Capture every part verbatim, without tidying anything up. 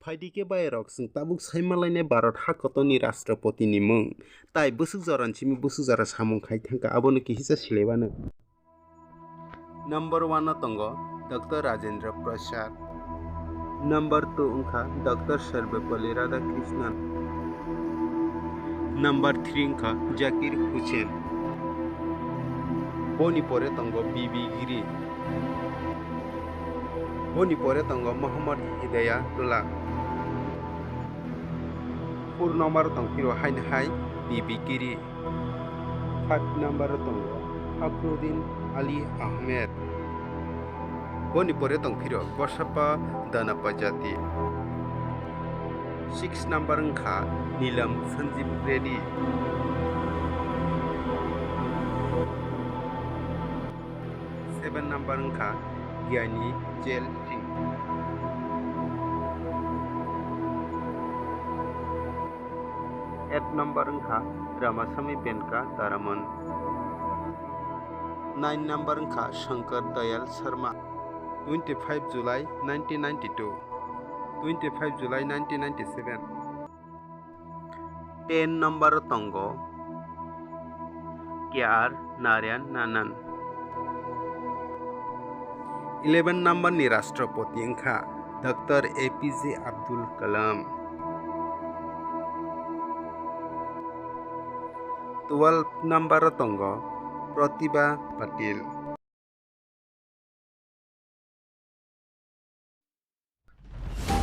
Phaidi khe bayarok, chwng tabuk saimalainai Bharat ha kotorni Rashtrapati ni mung. Tai bwswk jora ni simi bwswk jora samung khai thangkha, abono kihisa silebano. Number one o tongo Doctor Rajendra Prasad. Number two wngkha Doctor Sarvepalli Radhakrishnan. Number three wngkha Zakir Hussain. Boni pore tongo B B Giri. Boni pore tongo Mohammad Hidayatullah. Four number tongphiro haino hai B B Giri. Five number o tongo Fakhruddin Ali Ahmed. Boni pore tongphiro Basappa Dhanapajati. Six number wngkha Neelam Sanjeev Reddy. Seven number wngkha Gyani Jail Singh. Eight number wngkha Ramasamy Venkataraman. Nine number wngkha Shankar Dayal Sharma. Twenty-five July nineteen ninety-two, twenty-five July nineteen ninety-seven. Ten number o tongo K R Narayan Nanan. Eleven number ni Rashtrapati wngkha Doctor A P J Abdul Kalam. Twelve number o tongo Pratibha Patil.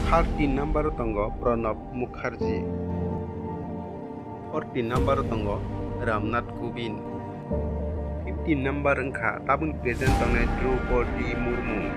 Thirteen number o tongo Pranab Mukherjee. Fourteen number o tongo Ramnath Kovind. Fifteen number wngkha tabuk present tongnai Droupadi Murmu.